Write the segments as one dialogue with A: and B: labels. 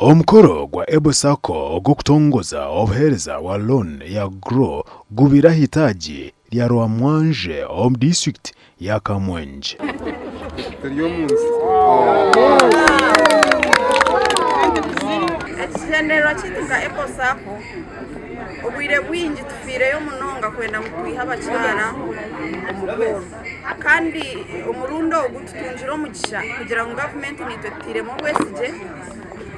A: Omukoro gwa Ebo Sacco ogw'okutongoza obuheereza bwa loan ya Grow gubaire aha itaagi rya Rwamwanje omu disiturikiti ya Kamwengye.
B: Ekigyendererwa kyaitu nka Ebo Sacco, obwire bwingi tufiireyo munonga kwenda ngu twihe abakyara omu bworo. Kandi omurundi ogu tutungire omugisha kugira ngu gavumenti naitwe etutairemu obwesigye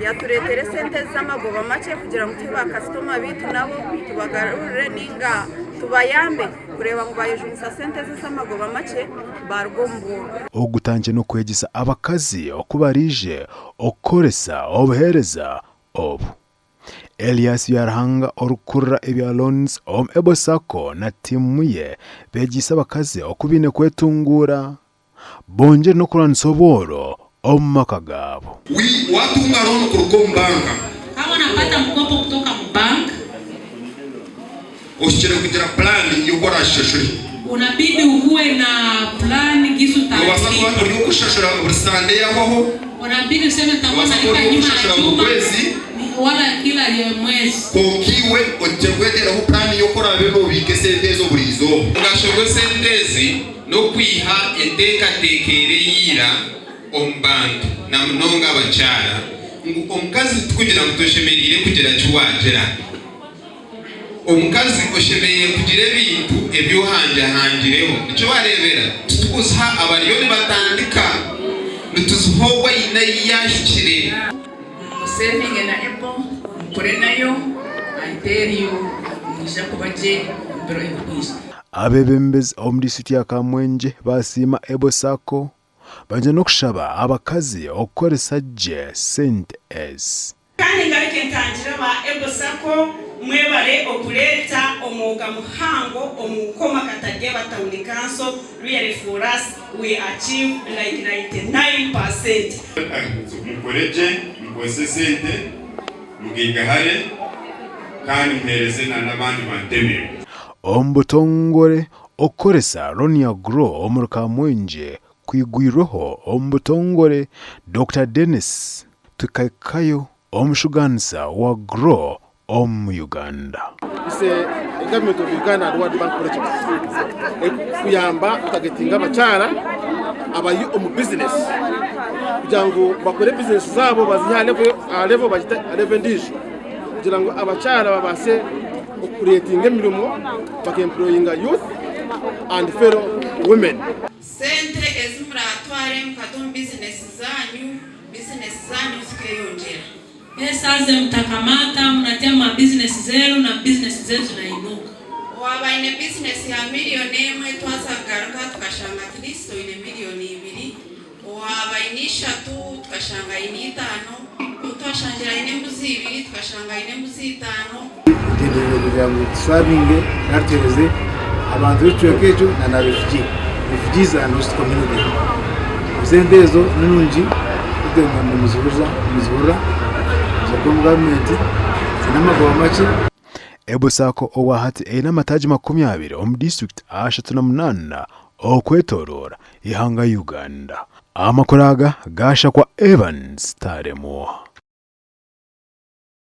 B: yatureetera esente ezi z'amagoba makye kugira ngu tuhe bakasitoma baitu nabo tubagarurire ninga tubayambe kureeba ngu bayejunisa sente ezi ez'amagoba makye baaruga omu bworo.
A: Ogutandikire n'okwegyesa abakazi oku baraije okukoresa obuheereza obu. Elias Byaruhanga orikukurira ebya Loans omu Ebo Sacco na tiimu ye beegyeise abakazi oku baine kwetunguura bongyere n'okurwanisa obworo omu maka gaabo.
C: Watunga loan kuruga omu banka.
D: Kama unapata mkopo kutoka mu bank.
C: Ohikire kugira puraani y'oku oraashashure.
D: Unabidi ukuwe na plan gisi
C: Noobaasa kuba
D: utalipa.
C: ori ow'okushashura buri Sande yahwaho.
D: Unabidi useme nitakuwa
C: Noobaasa kuba
D: nalipa
C: ori
D: nyuma ya
C: ow'okushashura buri
D: juma
C: kwezi.
D: wala kila mwezi.
C: Kwonka iwe ohikire kweteeraho puraani y'oku oraabe noobiika esente ezo buri izooba.
E: Omugasho gw'esente ezi n'okwiha enteekateeka eri eya ira omu bantu na munonga abakyara ngu omukazi tikugira ngu toshemereire kugira ki waagira. Omukazi oshemereire kugira ebintu ebi ohangihangireho. Nikyo wareebera titukuziha abariyo nibatandika, nituziha ogwo aine ahi yaahikire.
F: Musevinge na Apple, mukore nayo, I tell you nimwija kuba gye omu biro ebirikwija.
A: Abeebembezi omu disiturikiti ya Kamwengye baasiima Ebo Sacco baija n'okushaba abakazi okukoresa gye sente ezi.
G: Kandi ngaruke ntangire aba Ebo Sacco mwebare okureeta omwoga muhango omu Nkoma Katadyeba Town Council, really for us we achieve like 99%.
H: Mukore gye, mukozese esente, mugaigahare kandi muheereze n'abandi bantu emirimo.
A: Omu butongore, okukoresa looni ya Grow omuri Kamwengye kwigwirweho omu butongore Dokita Denis Tukahikayo omushugaanisa wa Grow omu Uganda.
I: It's a government of Uganda and World Bank project erikuyamba kutagetinga abakyara abari omu business kugira ngu bakore business zaabo bazihe aha level bagite aha level endiijo kugira ngu abakyara babaase okukuretinga emirimo baka employinga youth and fellow women.
B: Sente ezi muratware mukata omu bizinesi zanyu, bizinesi zanyu zikeyongyera.
D: Pesa ze mutakamata munatia mu ma business zenu na business zenu zinainuka.
B: Owaaba aine bizinesi ya miriyoni emwe twaza kugaruka tukashanga at least oine miriyoni ibiri, owaaba aine ishatu tukashanga aine itaano, ou twashangire aine embuzi ibiri tukashanga aine embuzi itaano.
J: Tugyendereire kugira ngu tusavinge nari tuheereze abantu b'ekicweka ekyo na na refugee, refugees and host community. Esente ezo ni nungi kugira ngu nimuzihurira nimuzihurira kuruga omu gavumenti ziine amagoba makye.
A: Ebo Sacco obwahati eine amataagi 20 omu disiturikiti 38 okwetoroora eihanga Uganda. Amakuru aga gaashakwa Evans Taremwa.